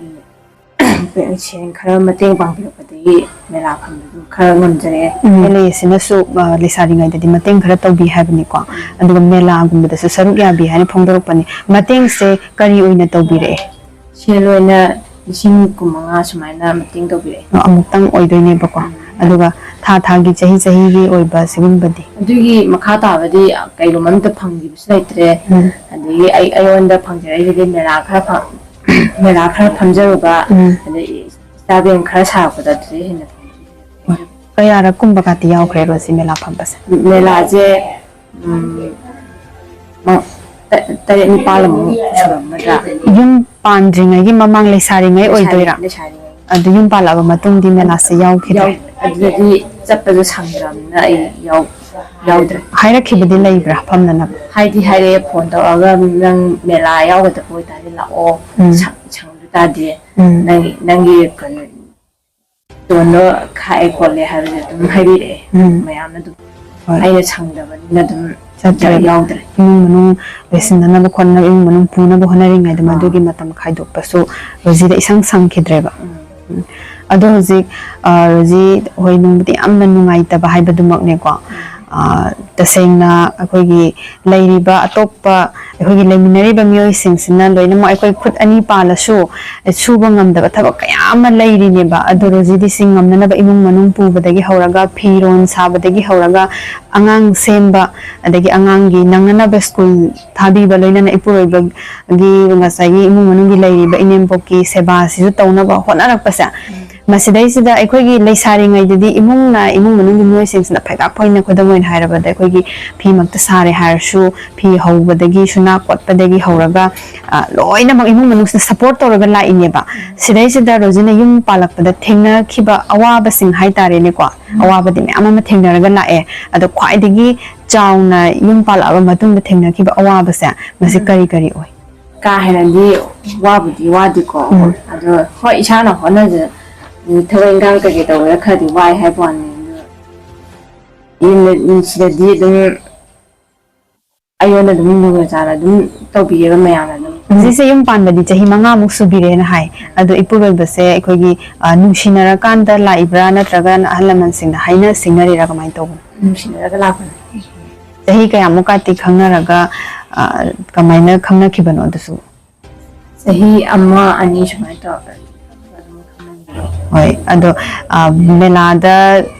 ꯎꯝ, ꯁꯦꯟ ꯈꯔ ꯃꯇꯦꯡ ꯄꯥꯡꯕꯤꯔꯛꯄꯗꯒꯤ ꯃꯦꯂꯥ ꯐꯝꯕꯗꯨ ꯈꯔ ꯉꯝꯖꯔꯛꯑꯦ꯫ ꯎꯝ꯫ ꯑꯦꯜ ꯑꯦꯁꯤꯅꯁꯨ, ꯑ, ꯂꯩꯁꯥꯔꯤꯉꯩꯗꯗꯤ ꯃꯇꯦꯡ ꯈꯔ ꯇꯧꯕꯤ ꯍꯥꯏꯕꯅꯤꯀꯣ꯫ ꯑꯗꯨꯒ ꯃꯦꯂꯥꯒꯨꯝꯕꯗꯁꯨ ꯁꯔꯨꯛ ꯌꯥꯕꯤ ꯍꯥꯏꯅ ꯐꯣꯡꯗꯣꯔꯛꯄꯅꯤ꯫ ꯃꯇꯦꯡꯁꯦ ꯀꯔꯤ ꯑꯣꯏꯅ ꯇꯧꯕꯤꯔꯛꯑꯦ? ꯁꯦꯜ ꯑꯣꯏꯅ ꯂꯤꯁꯤꯡ ꯀꯨꯟꯃꯉꯥ ꯁꯨꯃꯥꯏꯅ ꯃꯇꯦꯡ ꯇꯧꯕꯤꯔꯛꯑꯦ꯫ ꯑꯃꯨꯛꯇꯪ ꯑꯣꯏꯗꯣꯏꯅꯦꯕꯀꯣ꯫ ꯎꯝ꯫ ꯑꯗꯨꯒ ꯊꯥ ꯊꯥꯒꯤ, ꯆꯍꯤ ꯆꯍꯤꯒꯤ ꯑꯣꯏꯕ ꯁꯤꯒꯨꯝꯕꯗꯤ? ꯑꯗꯨꯒꯤ ꯃꯈꯥ ꯇꯥꯕꯗꯤ ꯀꯩꯒꯨꯝꯕ ꯑꯝꯇ ꯐꯪꯈꯤꯕꯁꯨ ꯂꯩꯇ꯭ꯔꯦ꯫ ꯎꯝ꯫ ꯑꯗꯒꯤ ꯑꯩ, ꯑꯩꯉꯣꯟꯗ ꯐꯪꯖꯔꯛꯏꯁꯤꯗꯤ ꯃꯦꯂꯥ ꯈꯔ ꯐ-, ꯃꯦꯂꯥ ꯈꯔ ꯐꯝꯖꯔꯨꯕ, ꯎꯝ꯫ ꯑꯗꯩ ꯏꯁꯇꯥꯗꯤꯌꯝ ꯈꯔ ꯁꯥꯔꯛꯄꯗ ꯑꯗꯨꯗꯩ ꯍꯦꯟꯅ ꯐꯪꯈꯤꯗ꯭ꯔꯦ꯫ ꯍꯣꯏ꯫ ꯀꯌꯥꯔꯛ ꯀꯨꯝꯕ ꯀꯥꯇꯤ ꯌꯥꯎꯈ꯭ꯔꯦ ꯔꯣꯖꯤ ꯃꯦꯂꯥ ꯐꯝꯕꯁꯦ? ꯃꯦꯂꯥꯁꯦ, ꯎꯝ, ꯃ-, ꯇ-, ꯇꯔꯦꯠ ꯅꯤꯄꯥꯜꯃꯨꯛ ꯁꯨꯔꯝꯒꯗ꯭ꯔꯥ꯫ ꯌꯨꯝ ꯄꯥꯟꯗ꯭ꯔꯤꯉꯩꯒꯤ ꯃꯃꯥꯡ ꯂꯩꯁꯥꯔꯤꯉꯩ ꯂꯩꯁꯥꯔꯤ-, ꯑꯣꯏꯗꯣꯏꯔꯥ? ꯂꯩꯁꯥꯔꯤꯉꯩ꯫ ꯑꯗꯨ ꯌꯨꯝ ꯄꯥꯜꯂꯛꯑꯕ ꯃꯇꯨꯡꯗꯤ ꯃꯦꯂꯥꯁꯦ ꯌꯥꯎꯈꯤꯗ꯭ꯔꯦ? ꯌꯥꯎ-, ꯑꯗꯨꯗꯗꯤ ꯆꯠꯄꯗꯣ ꯁꯪꯗ꯭ꯔꯕꯅꯤꯅ ꯑꯩ ꯌꯥꯎ-, ꯌꯥꯎꯗ꯭ꯔꯦ꯫ ꯍꯥꯏꯔꯛꯈꯤꯕꯗꯤ ꯂꯩꯕ꯭ꯔꯥ ꯐꯝꯅꯅꯕ? ꯍꯥꯏꯗꯤ ꯍꯥꯏꯔꯛꯑꯦ, ꯐꯣꯟ ꯇꯧꯔꯛꯑꯒ, "ꯅꯪ ꯃꯦꯂꯥ ꯌꯥꯎꯒꯗꯕ ꯑꯣꯏꯇꯥꯔꯗꯤ ꯂꯥꯛꯑꯣ, ꯎꯝ꯫ ꯁꯪ-, ꯁꯪꯗ ꯇꯥꯔꯗꯤ ꯎꯝ꯫ ꯅꯪꯒꯤ, ꯅꯪꯒꯤ ꯀꯩꯅꯣ, ꯇꯣꯟꯗꯣ ꯈꯥꯛꯑꯦ ꯈꯣꯠꯂꯦ" ꯍꯥꯏꯕꯁꯦ ꯑꯗꯨꯝ ꯍꯥꯏꯕꯤꯔꯛꯑꯦ꯫ ꯎꯝ꯫ ꯃꯌꯥꯝꯅ ꯑꯗꯨꯝ꯫ ꯍꯣꯏ꯫ ꯑꯩꯅ ꯁꯪꯗꯕꯅꯤꯅ ꯑꯗꯨꯝ ꯆꯠꯇ꯭ꯔꯦꯕ꯫ ꯌꯥꯎꯗ꯭ꯔꯦ꯫ ꯏꯃꯨꯡ ꯃꯅꯨꯡ ꯂꯣꯏꯁꯤꯟꯅꯅꯕ ꯈꯣꯠꯅꯕ, ꯏꯃꯨꯡ ꯃꯅꯨꯡ ꯄꯨꯅꯕ ꯍꯣꯠꯅꯔꯤꯉꯩꯗ ꯃꯗꯨꯒꯤ ꯃꯇꯝ ꯈꯥꯏꯗꯣꯛꯄꯁꯨ ꯔꯣꯖꯤꯗ ꯏꯁꯪ ꯁꯪꯈꯤꯗ꯭ꯔꯦꯕ꯫ ꯎꯝ꯫ ꯑꯗꯣ ꯍꯧꯖꯤꯛ, ꯑ, ꯔꯣꯖꯤ ꯍꯣꯏ ꯅꯨꯡꯕꯨꯗꯤ ꯌꯥꯝꯅ ꯅꯨꯡꯉꯥꯏꯇꯕ ꯍꯥꯏꯕꯗꯨꯃꯛꯅꯦꯀꯣ꯫ ꯑ, ꯇꯁꯦꯡꯅ ꯑꯩꯈꯣꯏꯒꯤ ꯂꯩꯔꯤꯕ ꯑꯇꯣꯞꯄ ꯑꯩꯈꯣꯏꯒꯤ ꯂꯩꯃꯤꯟꯅꯔꯤꯕ ꯃꯤꯑꯣꯏꯁꯤꯡꯁꯤꯅ ꯂꯣꯏꯅꯃꯛ ꯑꯩꯈꯣꯏ ꯈꯨꯠ ꯑꯅꯤ ꯄꯥꯜꯂꯁꯨ ꯁꯨꯕ ꯉꯝꯗꯕ ꯊꯕꯛ ꯀꯌꯥ ꯑꯃ ꯂꯩꯔꯤꯅꯦꯕ꯫ ꯑꯗꯣ ꯔꯣꯖꯤꯗꯤ ꯁꯤ ꯉꯝꯅꯅꯕ ꯏꯃꯨꯡ ꯃꯅꯨꯡ ꯄꯨꯕꯗꯒꯤ ꯍꯧꯔꯒ, ꯐꯤꯔꯣꯟ ꯁꯥꯕꯗꯒꯤ ꯍꯧꯔꯒ, ꯑꯉꯥꯡ ꯁꯦꯝꯕ, ꯑꯗꯒꯤ ꯑꯉꯥꯡꯒꯤ ꯅꯪꯅꯅꯕ ꯁ꯭ꯀꯨꯜ ꯊꯥꯕꯤꯕ, ꯂꯣꯏꯅꯅ ꯏꯄꯨꯔꯣꯏꯕꯒꯤ ꯉꯁꯥꯏꯒꯤ ꯏꯃꯨꯡ ꯃꯅꯨꯡꯒꯤ ꯂꯩꯔꯤꯕ ꯏꯅꯦꯝꯄꯣꯛꯀꯤ ꯁꯦꯕꯥꯁꯤꯁꯨ ꯇꯧꯅꯕ ꯍꯣꯠꯅꯔꯛꯄꯁꯦ, ꯃꯁꯤꯗꯩꯁꯤꯗ ꯑꯩꯈꯣꯏꯒꯤ ꯂꯩꯁꯥꯔꯤꯉꯩꯗꯗꯤ ꯏꯃꯨꯡꯅ, ꯏꯃꯨꯡ ꯃꯅꯨꯡꯒꯤ ꯃꯤꯑꯣꯏꯁꯤꯡꯁꯤꯅ ꯐꯩꯒꯥꯛ ꯐꯩꯅ, ꯈꯨꯗꯝ ꯑꯣꯏꯅ ꯍꯥꯏꯔꯕꯗ ꯑꯩꯈꯣꯏꯒꯤ ꯐꯤꯃꯛꯇ ꯁꯥꯔꯦ ꯍꯥꯏꯔꯁꯨ, ꯐꯤ ꯍꯧꯕꯗꯒꯤ, ꯁꯨꯅꯥ ꯀꯣꯠꯄꯗꯒꯤ ꯍꯧꯔꯒ, ꯑ, ꯂꯣꯏꯅꯃꯛ ꯏꯃꯨꯡ ꯃꯅꯨꯡꯁꯤꯗ ꯁꯞꯄꯣꯔꯠ ꯇꯧꯔꯒ ꯂꯥꯛꯏꯅꯦꯕ꯫ ꯁꯤꯗꯩꯁꯤꯗ ꯔꯣꯖꯤꯅ ꯌꯨꯝ ꯄꯥꯜꯂꯛꯄꯗ ꯊꯦꯡꯅꯈꯤꯕ ꯑꯋꯥꯕꯁꯤꯡ ꯍꯥꯏꯇꯥꯔꯦꯅꯦꯀꯣ, ꯑꯋꯥꯕꯗꯤ ꯃꯌꯥꯝ ꯑꯃ ꯊꯦꯡꯅꯔꯒ ꯂꯥꯛꯑꯦ꯫ ꯑꯗꯣ ꯈ꯭ꯋꯥꯏꯗꯒꯤ ꯆꯥꯎꯅ ꯌꯨꯝ ꯄꯥꯜꯂꯛꯑꯕ ꯃꯇꯨꯡꯗ ꯊꯦꯡꯅꯈꯤꯕ ꯑꯋꯥꯕꯁꯦ, ꯃꯁꯤ ꯀꯔꯤ ꯀꯔꯤ ꯑꯣꯏ? ꯀꯥ ꯍꯦꯟꯅꯗꯤ ꯋꯥꯕꯨꯗꯤ ꯋꯥꯗꯦꯀꯣ꯫ ꯎꯝ꯫ ꯑꯗꯣ ꯍꯣꯏ, ꯏꯁꯥꯅ ꯍꯣꯠꯅꯖ-, ꯊꯕꯛ ꯏꯟꯈꯥꯡ ꯀꯩꯀꯩ ꯇꯧꯕꯗ ꯈꯔꯗꯤ ꯋꯥꯏ ꯍꯥꯏꯕ ꯋꯥꯅꯤ꯫ ꯑꯗꯣ ꯌꯨꯝꯗ, ꯁꯤꯗꯗꯤ ꯑꯗꯨꯝ ꯑꯩꯉꯣꯟꯗ ꯑꯗꯨꯝ ꯂꯨꯅ ꯆꯥꯟꯅ ꯑꯗꯨꯝ ꯇꯧꯕꯤꯌꯦꯕ ꯃꯌꯥꯝꯅ ꯑꯗꯨꯝ꯫ ꯍꯧꯖꯤꯛꯁꯦ ꯌꯨꯝ ꯄꯥꯟꯕꯗꯤ ꯆꯍꯤ ꯃꯉꯥꯃꯨꯛ ꯁꯨꯕꯤꯔꯦꯅ ꯍꯥꯏ꯫ ꯑꯗꯣ ꯏꯄꯨꯔꯣꯏꯕꯁꯦ ꯑꯩꯈꯣꯏꯒꯤ, ꯑ, ꯅꯨꯡꯁꯤꯅꯔꯀꯥꯟꯗ ꯂꯥꯛꯏꯕ꯭ꯔꯥ, ꯅꯠꯇ꯭ꯔꯒꯅ ꯑꯍꯜ ꯂꯃꯟꯁꯤꯡꯅ ꯍꯥꯏꯅ ꯁꯤꯡꯅꯔꯤꯔꯥ, ꯀꯃꯥꯏꯅ ꯇꯧꯕꯅꯣ? ꯅꯨꯡꯁꯤꯅꯔꯒ ꯂꯥꯛꯄꯅꯦ꯫ ꯆꯍꯤ ꯀꯌꯥꯃꯨꯛꯀꯥꯇꯤ ꯈꯪꯅꯔꯒ, ꯑ, ꯀꯃꯥꯏꯅ ꯈꯪꯅꯈꯤꯕꯅꯣ ꯑꯗꯨꯁꯨ? ꯆꯍꯤ ꯑꯃ, ꯑꯅꯤ ꯁꯨꯃꯥꯏꯅ ꯇꯧꯔꯒ ꯑꯗꯨꯝ ꯈꯪꯅꯈꯤꯕꯅꯦ꯫ ꯍꯣꯏ, ꯑꯗꯣ, ꯑ, ꯃꯦꯂꯥꯗ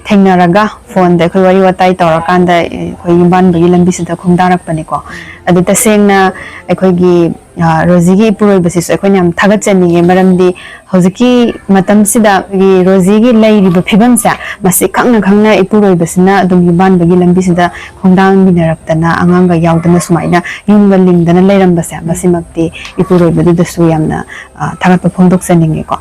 ꯊꯦꯡꯅꯔꯒ ꯐꯣꯟꯗ ꯑꯩꯈꯣꯏ ꯋꯥꯔꯤ ꯋꯥꯇꯥꯏ ꯇꯧꯔꯀꯥꯟꯗ ꯑꯩꯈꯣꯏ ꯌꯨꯝꯕꯥꯟꯕꯒꯤ ꯂꯝꯕꯤꯁꯤꯗ ꯈꯣꯡꯗꯥꯔꯛꯄꯅꯤꯀꯣ꯫ ꯑꯗꯨ ꯇꯁꯦꯡꯅ ꯑꯩꯈꯣꯏꯒꯤ, ꯑ, ꯔꯣꯖꯤꯒꯤ ꯏꯄꯨꯔꯣꯏꯕꯁꯤꯁꯨ ꯑꯩꯈꯣꯏꯅ ꯌꯥꯝ ꯊꯥꯒꯠꯆꯅꯤꯡꯉꯦ, ꯃꯔꯝꯗꯤ ꯍꯧꯖꯤꯛꯀꯤ ꯃꯇꯝꯁꯤꯗ ꯑꯩꯈꯣꯏꯒꯤ ꯔꯣꯖꯤꯒꯤ ꯂꯩꯔꯤꯕ ꯐꯤꯕꯝꯁꯦ, ꯃꯁꯤ ꯈꯪꯅ ꯈꯪꯅ ꯏꯄꯨꯔꯣꯏꯕꯁꯤꯅ ꯑꯗꯨꯝ ꯌꯨꯝꯕꯥꯟꯕꯒꯤ ꯂꯝꯕꯤꯁꯤꯗ ꯈꯣꯡꯗꯥꯡꯃꯤꯟꯅꯔꯛꯇꯅ, ꯑꯉꯥꯡꯒ ꯌꯥꯎꯗꯅ ꯁꯨꯃꯥꯏꯅ ꯌꯨꯝꯒ ꯂꯤꯡꯗꯅ ꯂꯩꯔꯝꯕꯁꯦ, ꯃꯁꯤꯃꯛꯇꯤ ꯏꯄꯨꯔꯣꯏꯕꯗꯨꯗꯁꯨ ꯌꯥꯝꯅ, ꯑ, ꯊꯥꯒꯠꯄ ꯐꯣꯡꯗꯣꯛꯆꯅꯤꯡꯉꯦꯀꯣ꯫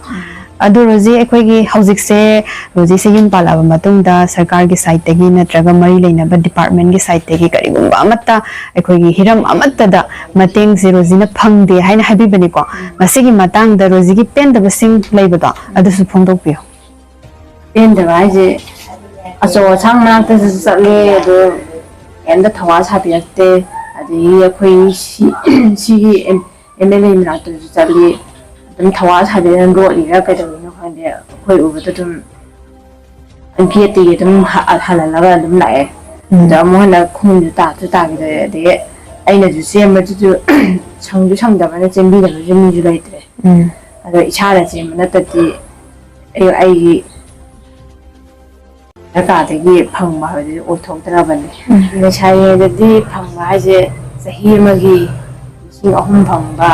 ꯑꯗꯣ ꯔꯣꯖꯤ, ꯑꯩꯈꯣꯏꯒꯤ ꯍꯧꯖꯤꯛꯁꯦ, ꯔꯣꯖꯤꯁꯦ ꯌꯨꯝ ꯄꯥꯜꯂꯛꯑꯕ ꯃꯇꯨꯡꯗ ꯁꯔꯀꯥꯔꯒꯤ ꯁꯥꯏꯠꯇꯒꯤ ꯅꯠꯇ꯭ꯔꯒ ꯃꯔꯤ ꯂꯩꯅꯕ ꯗꯤꯄꯥꯔꯠꯃꯦꯟꯒꯤ ꯁꯥꯏꯠꯇꯒꯤ ꯀꯔꯤꯒꯨꯝꯕ ꯑꯃꯠꯇ, ꯑꯩꯈꯣꯏꯒꯤ ꯍꯤꯔꯝ ꯑꯃꯠꯇꯗ ꯃꯇꯦꯡꯁꯦ ꯔꯣꯖꯤꯅ ꯐꯪꯗꯦ ꯍꯥꯏꯅ ꯍꯥꯏꯕꯤꯕꯅꯤꯀꯣ꯫ ꯃꯁꯤꯒꯤ ꯃꯇꯥꯡꯗ ꯔꯣꯖꯤꯒꯤ ꯄꯦꯟꯗꯕꯁꯤꯡ ꯂꯩꯕꯗꯣ, ꯑꯗꯨꯁꯨ ꯐꯣꯡꯗꯣꯛꯄꯤꯌꯨ꯫ ꯄꯦꯟꯗꯕ ꯍꯥꯏꯁꯦ, ꯑꯆꯧ ꯑꯁꯥꯡ ꯃꯅꯥꯛꯇꯁꯨ ꯆꯠꯂꯦ, ꯑꯗꯣ ꯀꯩꯝꯇ ꯊꯧꯋꯥ ꯁꯥꯕꯤꯔꯛꯇꯦ꯫ ꯑꯗꯒꯤ ꯑꯩꯈꯣꯏ ꯁꯤ ꯁꯤꯒꯤ ꯑꯦꯝ ꯑꯦꯜ ꯑꯦ ꯃꯅꯥꯛꯇꯁꯨ ꯆꯠꯂꯤ, ꯑꯗꯨꯝ ꯊꯧꯋꯥ ꯁꯥꯕꯤꯔꯛꯇꯦ꯫ ꯂꯣꯠꯂꯤꯔꯥ ꯀꯩꯗꯧꯔꯤꯅꯣ ꯈꯪꯗꯦ, ꯑꯩꯈꯣꯏ ꯎꯕꯗ ꯑꯗꯨꯝ ꯒꯦꯠꯇꯒꯤ ꯑꯗꯨꯝ ꯍ- ꯍꯜꯍꯜꯂꯒ ꯑꯗꯨꯝ ꯂꯥꯛꯑꯦ꯫ ꯎꯝ꯫ ꯑꯗꯣ ꯑꯃꯨꯛ ꯍꯟꯅ ꯈꯨꯝꯁꯨ ꯇꯥꯁꯨ ꯇꯥꯈꯤꯗ꯭ꯔꯦ꯫ ꯑꯗꯒꯤ ꯑꯩꯅꯁꯨ ꯆꯦꯟꯕꯗꯨꯁꯨ ꯁꯪꯁꯨ ꯁꯪꯗꯕꯅ ꯆꯦꯟꯕꯤꯅꯕꯁꯨ ꯃꯤꯁꯨ ꯂꯩꯇ꯭ꯔꯦ꯫ ꯎꯝ꯫ ꯑꯗꯣ ꯏꯁꯥꯅ ꯆꯦꯟꯕ ꯅꯠꯇꯗꯤ ꯑꯩ ꯑꯩꯒꯤ ꯗꯔꯀꯥꯔꯗꯒꯤ ꯐꯪꯕ ꯍꯥꯏꯕꯗꯨꯗꯤ ꯑꯣꯏꯊꯣꯛꯇ꯭ꯔꯕꯅꯤ꯫ ꯎꯝ꯫ ꯂꯩꯁꯥꯔꯤꯉꯩꯗꯗꯤ ꯐꯪꯕ ꯍꯥꯏꯁꯦ ꯆꯍꯤ ꯑꯃꯒꯤ ꯂꯤꯁꯤꯡ ꯑꯍꯨꯝ ꯐꯪꯕ,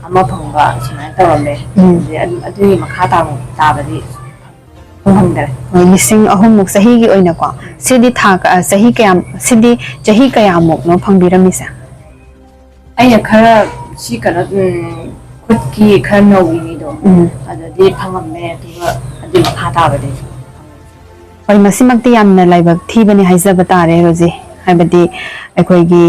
ꯑꯃ ꯐꯪꯕ ꯁꯨꯃꯥꯏꯅ ꯇꯧꯔꯝꯃꯦ꯫ ꯎꯝ꯫ ꯑꯗꯨꯗꯤ ꯑꯗꯨ- ꯑꯗꯨꯒꯤ ꯃꯈꯥ ꯇꯥꯕ ꯇꯥꯕꯗꯤ ꯐꯪꯍꯟꯗꯔꯦ꯫ ꯍꯣꯏ, ꯂꯤꯁꯤꯡ ꯑꯍꯨꯝꯃꯨꯛ ꯆꯍꯤꯒꯤ ꯑꯣꯏꯅꯀꯣ꯫ ꯁꯤꯗꯤ ꯊꯥ ꯀ- ꯑ, ꯆꯍꯤ ꯀꯌꯥꯝ, ꯁꯤꯗꯤ ꯆꯍꯤ ꯀꯌꯥꯃꯨꯛꯅꯣ ꯐꯪꯕꯤꯔꯝꯃꯤꯁꯦ? ꯑꯩꯅ ꯈꯔ ꯁꯤ ꯀꯩꯅꯣ, ꯎꯝ, ꯈꯨꯠꯀꯤ ꯈꯔ ꯅꯧꯔꯤꯉꯩꯗꯣ, ꯎꯝ꯫ ꯑꯗꯨꯗꯤ ꯐꯪꯉꯝꯃꯦ, ꯑꯗꯨꯒ ꯑꯗꯨꯒꯤ ꯃꯈꯥ ꯇꯥꯕꯗꯤ꯫ ꯍꯣꯏ, ꯃꯁꯤꯃꯛꯇꯤ ꯌꯥꯝꯅ ꯂꯥꯏꯕꯛ ꯊꯤꯕꯅꯤ ꯍꯥꯏꯖꯕ ꯇꯥꯔꯦ, ꯔꯣꯖꯤ꯫ ꯍꯥꯏꯕꯗꯤ ꯑꯩꯈꯣꯏꯒꯤ,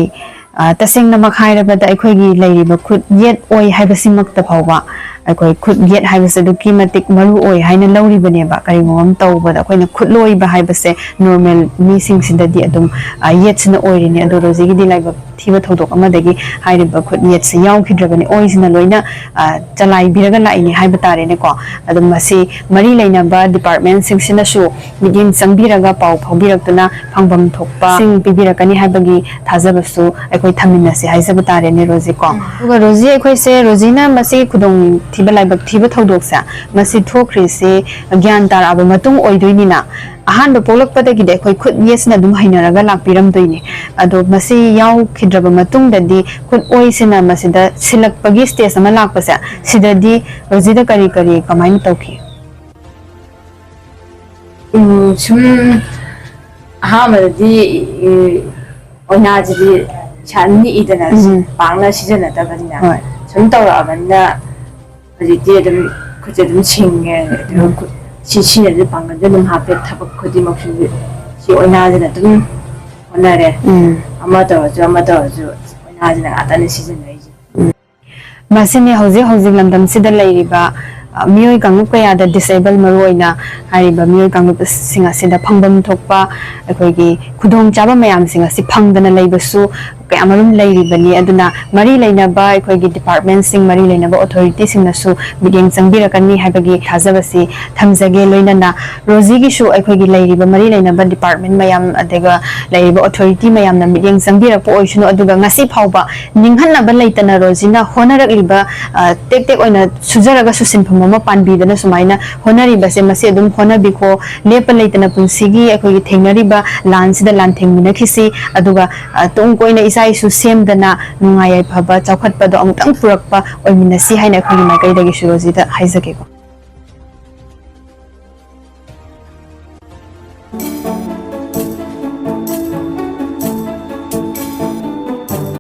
ꯑ, ꯇꯁꯦꯡꯅꯃꯛ ꯍꯥꯏꯔꯕꯗ ꯑꯩꯈꯣꯏꯒꯤ ꯂꯩꯔꯤꯕ ꯈꯨꯠ ꯌꯦꯠ ꯑꯣꯏ ꯍꯥꯏꯕꯁꯤꯃꯛꯇ ꯐꯥꯎꯕ ꯑꯩꯈꯣꯏ ꯈꯨꯠ ꯌꯦꯠ ꯍꯥꯏꯕꯁꯦ ꯑꯗꯨꯛꯀꯤ ꯃꯇꯤꯛ ꯃꯔꯨ ꯑꯣꯏ ꯍꯥꯏꯅ ꯂꯧꯔꯤꯕꯅꯦꯕ꯫ ꯀꯔꯤꯒꯨꯝꯕ ꯑꯃ ꯇꯧꯕꯗ ꯑꯩꯈꯣꯏꯅ ꯈꯨꯠꯂꯣꯏꯕ ꯍꯥꯏꯕꯁꯦ ꯅꯣꯔꯃꯦꯜ ꯃꯤꯁꯤꯡꯁꯤꯗꯗꯤ ꯑꯗꯨꯝ, ꯑ, ꯌꯦꯠꯁꯤꯅ ꯑꯣꯏꯔꯤꯅꯤ꯫ ꯑꯗꯣ ꯔꯣꯖꯤꯒꯤꯗꯤ ꯂꯥꯏꯕꯛ ꯊꯤꯕ ꯊꯧꯗꯣꯛ ꯑꯃꯗꯒꯤ ꯍꯥꯏꯔꯤꯕ ꯈꯨꯠ ꯌꯦꯠꯁꯤ ꯌꯥꯎꯈꯤꯗ꯭ꯔꯕꯅꯤ꯫ ꯑꯣꯏꯁꯤꯅ ꯂꯣꯏꯅ, ꯑ, ꯆꯂꯥꯏꯕꯤꯔꯒ ꯂꯥꯛꯏꯅꯤ ꯍꯥꯏꯕ ꯇꯥꯔꯦꯅꯦꯀꯣ꯫ ꯑꯗꯨꯝ ꯃꯁꯤ ꯃꯔꯤ ꯂꯩꯅꯕ ꯗꯤꯄꯥꯔꯠꯃꯦꯟꯁꯤꯡꯁꯤꯅꯁꯨ ꯃꯤꯠꯌꯦꯡ ꯆꯪꯕꯤꯔꯒ ꯄꯥꯎ ꯐꯥꯎꯕꯤꯔꯛꯇꯨꯅ ꯐꯪꯐꯝ ꯊꯣꯛꯄꯁꯤꯡ ꯄꯤꯕꯤꯔꯛꯀꯅꯤ ꯍꯥꯏꯕꯒꯤ ꯊꯥꯖꯕꯁꯨ ꯑꯩꯈꯣꯏ ꯊꯝꯃꯤꯟꯅꯁꯤ ꯍꯥꯏꯖꯕ ꯇꯥꯔꯦꯅꯦ, ꯔꯣꯖꯤ ꯀꯣ꯫ ꯎꯝ꯫ ꯑꯗꯨꯒ ꯔꯣꯖꯤ, ꯑꯩꯈꯣꯏꯁꯦ ꯔꯣꯖꯤꯅ ꯃꯁꯤꯒꯤ ꯈꯨꯗꯣꯡꯊꯤꯕ, ꯂꯥꯏꯕꯛ ꯊꯤꯕ ꯊꯧꯗꯣꯛꯁꯦ ꯃꯁꯤ ꯊꯣꯛꯈ꯭ꯔꯤꯁꯤ ꯒ꯭ꯌꯥꯟ ꯇꯥꯔꯛꯑꯕ ꯃꯇꯨꯡ ꯑꯣꯏꯗꯣꯏꯅꯤꯅ, ꯑꯍꯥꯟꯕ ꯄꯣꯛꯂꯛꯄꯗꯒꯤꯗꯤ ꯑꯩꯈꯣꯏ ꯈꯨꯠ ꯌꯦꯠꯁꯤꯅ ꯑꯗꯨꯝ ꯍꯩꯅꯔꯒ ꯂꯥꯛꯄꯤꯔꯝꯗꯣꯏꯅꯤ꯫ ꯑꯗꯣ ꯃꯁꯤ ꯌꯥꯎꯈꯤꯗ꯭ꯔꯕ ꯃꯇꯨꯡꯗꯗꯤ ꯈꯨꯠ ꯑꯣꯏꯁꯤꯅ ꯃꯁꯤꯗ ꯁꯤꯜꯂꯛꯄꯒꯤ ꯁ꯭ꯇꯦꯖ ꯑꯃ ꯂꯥꯛꯄꯁꯦ, ꯁꯤꯗꯗꯤ ꯔꯣꯖꯤꯗ ꯀꯔꯤ ꯀꯔꯤ ꯀꯃꯥꯏꯅ ꯇꯧꯈꯤ? ꯎꯝ, ꯁꯨꯝ ꯑꯍꯥꯟꯕꯗꯗꯤ, ꯎꯝ, ꯑꯣꯏꯅꯥꯁꯤꯗꯤ ꯏꯁꯥ ꯅꯤꯛꯏꯗꯅ, ꯎꯝ꯫ ꯄꯥꯛꯅ ꯁꯤꯖꯤꯟꯅꯗꯕꯅꯤꯅ꯫ ꯍꯣꯏ꯫ ꯁꯨꯝ ꯇꯧꯔꯛꯑꯕꯅꯤꯅ ꯍꯧꯖꯤꯛꯇꯤ ꯑꯗꯨꯝ ꯈꯨꯠꯁꯦ ꯑꯗꯨꯝ ꯁꯤꯡꯉꯦ꯫ ꯑꯗꯨꯒ ꯎꯝ꯫ ꯈꯨꯠ ꯁꯤ ꯁꯤꯅꯁꯨ ꯄꯥꯡꯒꯜꯁꯨ ꯑꯗꯨꯝ ꯍꯥꯞꯄꯦ꯫ ꯊꯕꯛ ꯈꯨꯗꯤꯡꯃꯛꯁꯨ ꯁꯤ ꯑꯣꯏꯅꯥꯁꯤꯅ ꯑꯗꯨꯝ ꯍꯣꯠꯅꯔꯦ꯫ ꯎꯝ꯫ ꯑꯃ ꯇꯧꯔꯁꯨ ꯑꯃ ꯇꯧꯔꯁꯨ ꯑꯣꯏꯅꯥꯁꯤꯅ ꯉꯥꯛꯇꯅꯦ ꯁꯤꯖꯤꯟꯅꯔꯤꯁꯦ꯫ ꯎꯝ꯫ ꯃꯁꯤꯅꯤ ꯍꯧꯖꯤꯛ ꯍꯧꯖꯤꯛ ꯂꯝꯗꯝꯁꯤꯗ ꯂꯩꯔꯤꯕ ꯑ, ꯃꯤꯑꯣꯏ ꯀꯥꯡꯂꯨꯞ ꯀꯌꯥꯗ, ꯗꯤꯁꯑꯦꯕꯜ ꯃꯔꯨꯑꯣꯏꯅ ꯍꯥꯏꯔꯤꯕ ꯃꯤꯑꯣꯏ ꯀꯥꯡꯂꯨꯞꯁꯤꯡ ꯑꯁꯤꯗ ꯐꯪꯐꯝ ꯊꯣꯛꯄ ꯑꯩꯈꯣꯏꯒꯤ ꯈꯨꯗꯣꯡꯆꯥꯕ ꯃꯌꯥꯝꯁꯤꯡ ꯑꯁꯤ ꯐꯪꯗꯅ ꯂꯩꯕꯁꯨ ꯀꯌꯥꯃꯔꯨꯝ ꯂꯩꯔꯤꯕꯅꯤ꯫ ꯑꯗꯨꯅ ꯃꯔꯤ ꯂꯩꯅꯕ ꯑꯩꯈꯣꯏꯒꯤ ꯗꯤꯄꯥꯔꯠꯃꯦꯟꯁꯤꯡ, ꯃꯔꯤ ꯂꯩꯅꯕ ꯑꯣꯊꯣꯔꯤꯇꯤꯁꯤꯡꯅꯁꯨ ꯃꯤꯠꯌꯦꯡ ꯆꯪꯕꯤꯔꯛꯀꯅꯤ ꯍꯥꯏꯕꯒꯤ ꯊꯥꯖꯕꯁꯤ ꯊꯝꯖꯒꯦ꯫ ꯂꯣꯏꯅꯅ ꯔꯣꯖꯤꯒꯤꯁꯨ ꯑꯩꯈꯣꯏꯒꯤ ꯂꯩꯔꯤꯕ ꯃꯔꯤ ꯂꯩꯅꯕ ꯗꯤꯄꯥꯔꯠꯃꯦꯟ ꯃꯌꯥꯝ, ꯑꯗꯨꯒ ꯂꯩꯔꯤꯕ ꯑꯣꯊꯣꯔꯤꯇꯤ ꯃꯌꯥꯝꯅ ꯃꯤꯠꯌꯦꯡ ꯆꯪꯕꯤꯔꯛꯄ ꯑꯣꯏꯁꯅꯨ꯫ ꯑꯗꯨꯒ ꯉꯁꯤ ꯐꯥꯎꯕ ꯅꯤꯡꯍꯟꯅꯕ ꯂꯩꯇꯅ ꯔꯣꯖꯤꯅ ꯍꯣꯠꯅꯔꯛꯂꯤꯕ, ꯑ, ꯇꯦꯛ ꯇꯦꯛ ꯑꯣꯏꯅ ꯁꯨꯖꯔꯒꯁꯨ ꯁꯤꯟꯐꯝ ꯑꯃ ꯄꯥꯟꯕꯤꯗꯅ ꯁꯨꯃꯥꯏꯅ ꯍꯣꯠꯅꯔꯤꯕꯁꯦ, ꯃꯁꯤ ꯑꯗꯨꯝ ꯍꯣꯠꯅꯕꯤꯈꯣ꯫ ꯂꯦꯞꯄ ꯂꯩꯇꯅ ꯄꯨꯟꯁꯤꯒꯤ ꯑꯩꯈꯣꯏꯒꯤ ꯊꯦꯡꯅꯔꯤꯕ ꯂꯥꯟꯁꯤꯗ ꯂꯥꯟꯊꯦꯡꯃꯤꯟꯅꯈꯤꯁꯤ꯫ ꯑꯗꯨꯒ, ꯑ, ꯇꯨꯡ ꯀꯣꯏꯅ ꯏꯆꯥ ꯏꯁꯨ ꯁꯦꯝꯗꯅ ꯅꯨꯡꯉꯥꯏ ꯌꯥꯏꯐꯕ ꯆꯥꯎꯈꯠꯄꯗꯣ ꯑꯃꯨꯛꯇꯪ ꯄꯨꯔꯛꯄ ꯑꯣꯏꯃꯤꯟꯅꯁꯤ ꯍꯥꯏꯅ ꯑꯩꯈꯣꯏꯒꯤ ꯃꯥꯏꯀꯩꯗꯒꯤꯁꯨ ꯔꯣꯖꯤꯗ ꯍꯥꯏꯖꯒꯦꯀꯣ꯫